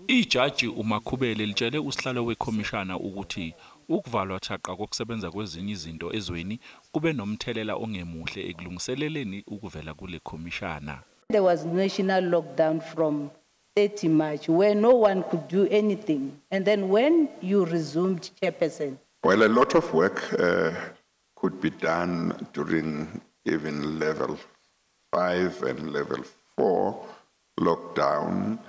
Ijaji uMakhubele litshele usihlalo wekhomishana ukuthi ukuvalwa thaqa kokusebenza kwezinye izinto ezweni kube nomthelela ongemuhle ekulungiseleleni ukuvela kule khomishana. There was national lockdown from 30 March where no one could do anything. And then when you resumed, Chairperson? Well, a lot of work could be done during even level 5 and level 4 lockdown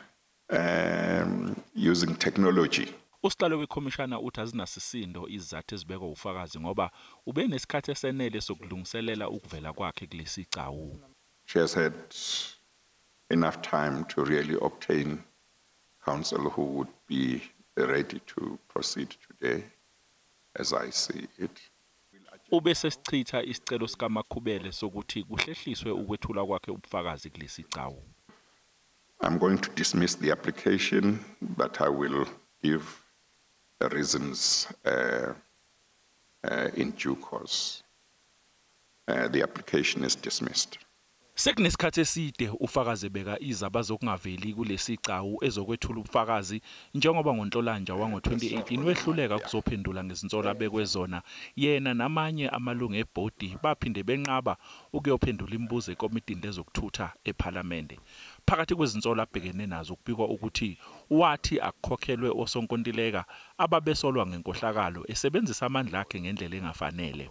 using technology. Usihlalo wekhomishana uthi azinasisindo izizathu ezibekwa ufakazi ngoba ube nesikhathi esenele sokulungiselela ukuvela kwakhe kulesi sigcawu. She has had enough time to really obtain counsel who would be ready to proceed today, as I see it. Ube sesichitha isicelo sikaMakhubele sokuthi kuhlehliswe ukwethula kwakhe ubufakazi kulesi sigcawu. I'm going to dismiss the application, but I will give the reasons in due course. The application is dismissed. Sekunesikhathi eside ufakazi beka izaba zokungaveli kulesi sigcawu ezokwethula ubufakazi, njengoba ngoNhlolanja wango-2018 wehluleka ukuzophendula ngezinsolo abekwe zona. Yena namanye amalungu ebhodi baphinde benqaba ukuyophendula imibuzo ekomitini lezokuthutha ePhalamende. Phakathi kwezinsolo abhekene nazo kubikwa ukuthi wathi akukhokhelwe osonkontileka ababesolwa ngenkohlakalo, esebenzisa amandla akhe ngendlela engafanele.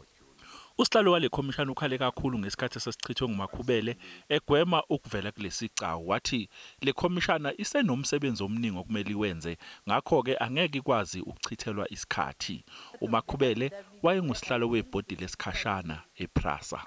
Usihlalo wale khomishana ukhale kakhulu ngesikhathi esesichithwe nguMakhubele egwema ukuvela kulesi sigcawu, wathi le khomishana isenomsebenzi omningi okumele iwenze, ngakho-ke angeke ikwazi ukuchithelwa isikhathi. UMakhubele wayengusihlalo webhodi lesikhashana ePrasa.